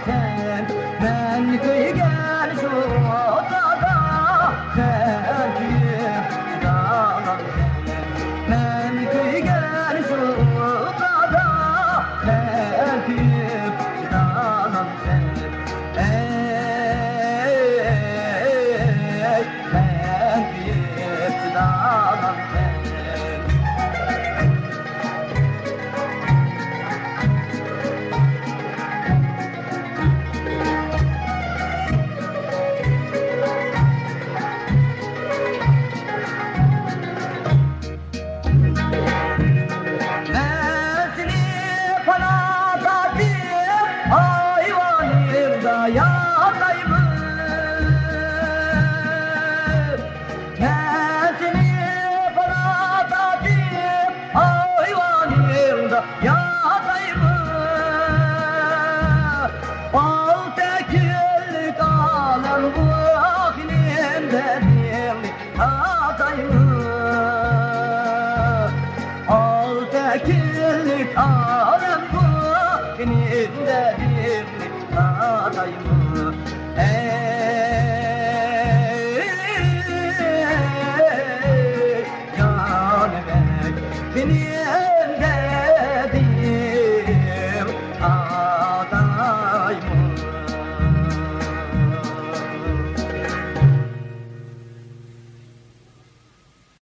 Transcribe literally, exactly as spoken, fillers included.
سەن مەن كۆيگەن شۇ داغدا، سەن كۆيۈپ داغام سەن. مەن كۆيگەن شۇ داغدا، سەن كۆيۈپ داغام سەن. ئەي، سەن كۆيۈپ داغام سەن. مەن سېنى پانا تاپىپ، ئايۋانىڭدا ياتايمەن. مەن سېنى پانا تاپىپ، ئايۋانىڭدا ياتايمەن. ئالتە كۈنلۈك ئالەم بۇ خېنىم دەردىڭنى تاتايمەن. ئالتە كۈنلۈك ئالەم بۇ خېنىم دەردىڭنى تاتايمەن.